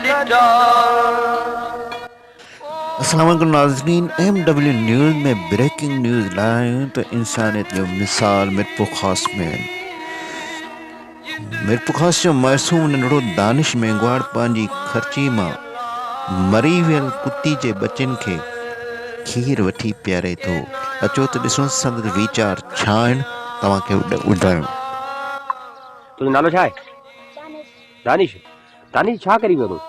ڏٺا. السلام عليڪم ناظرين M W news ۾ breaking news لايا آهيون ته انسانيت جو مثال ميرپورخاص ۾ ميرپورخاص جو معصوم ننڍڙو دانش مينگهواڙ پنهنجي خرچي مان مري ويل ڪتي جي ٻچن کي کير وٺي پياري ٿو اچو ته ڏسون سندس ويچار ڇا آهن توهان کي ٻڌايون. تنهنجو نالو ڇا آهي؟ دانش. دانش، دانش ڇا ڪرين پيو تون؟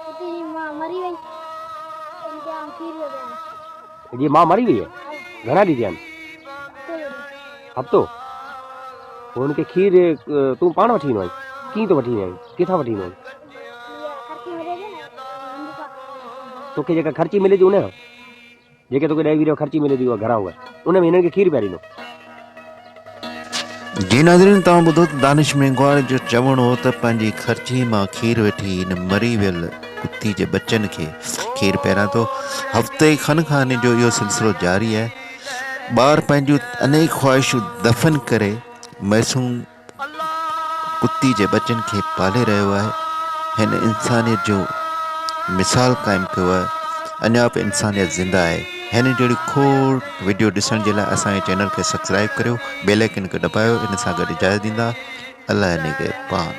ڪتي جي ماء مري وئي ان کي آئون کير پيو پياران. تنهنجي ماء مري وئي آهي؟ گهڻا ڏينهن ٿيا آهن؟ هفتو ٿيو. هفتو؟ پوء هن کي کير تون پاڻ وٺي ايندو آهين؟ ڪيئن ٿو وٺي ايندو آهين؟ ڪٿان وٺي ايندو آهين؟ اها خرچي ملي ٿي نه هندو کان. توکي جيڪا خرچي ملي ٿي ان کان؟ جيڪي توکي ڏهه 20 رپيا خرچي ملي ٿي اها گهران اها ان ۾ هنن کي کير پياريندو. جي ناظرين توهان ٻڌو ته دانش مينگهواڙ جو چوڻ هو ته پنهنجي خرچي مان کير وٺي هن مري ويل ڪتي جي ٻچن کي کير پياريان ٿو هفتي کن کان هن جو اهو سلسلو جاري آهي ٻار پنهنجون انيڪ خواهشون دفن ڪري معصوم ڪتي جي ٻچن کي پالي رهيو آهي. هن انسانيت جو مثال قائم ڪيو آهي. اڃا به انسانيت زنده آهي. هن جهڙيون کوڙ وڊيو ڏسڻ جي لاء اسان جي چينل کي سبسڪرائب ڪريو بيل آئيڪن کي دٻايو ان سان گڏ اجازت ڏيندا الله نگهبان.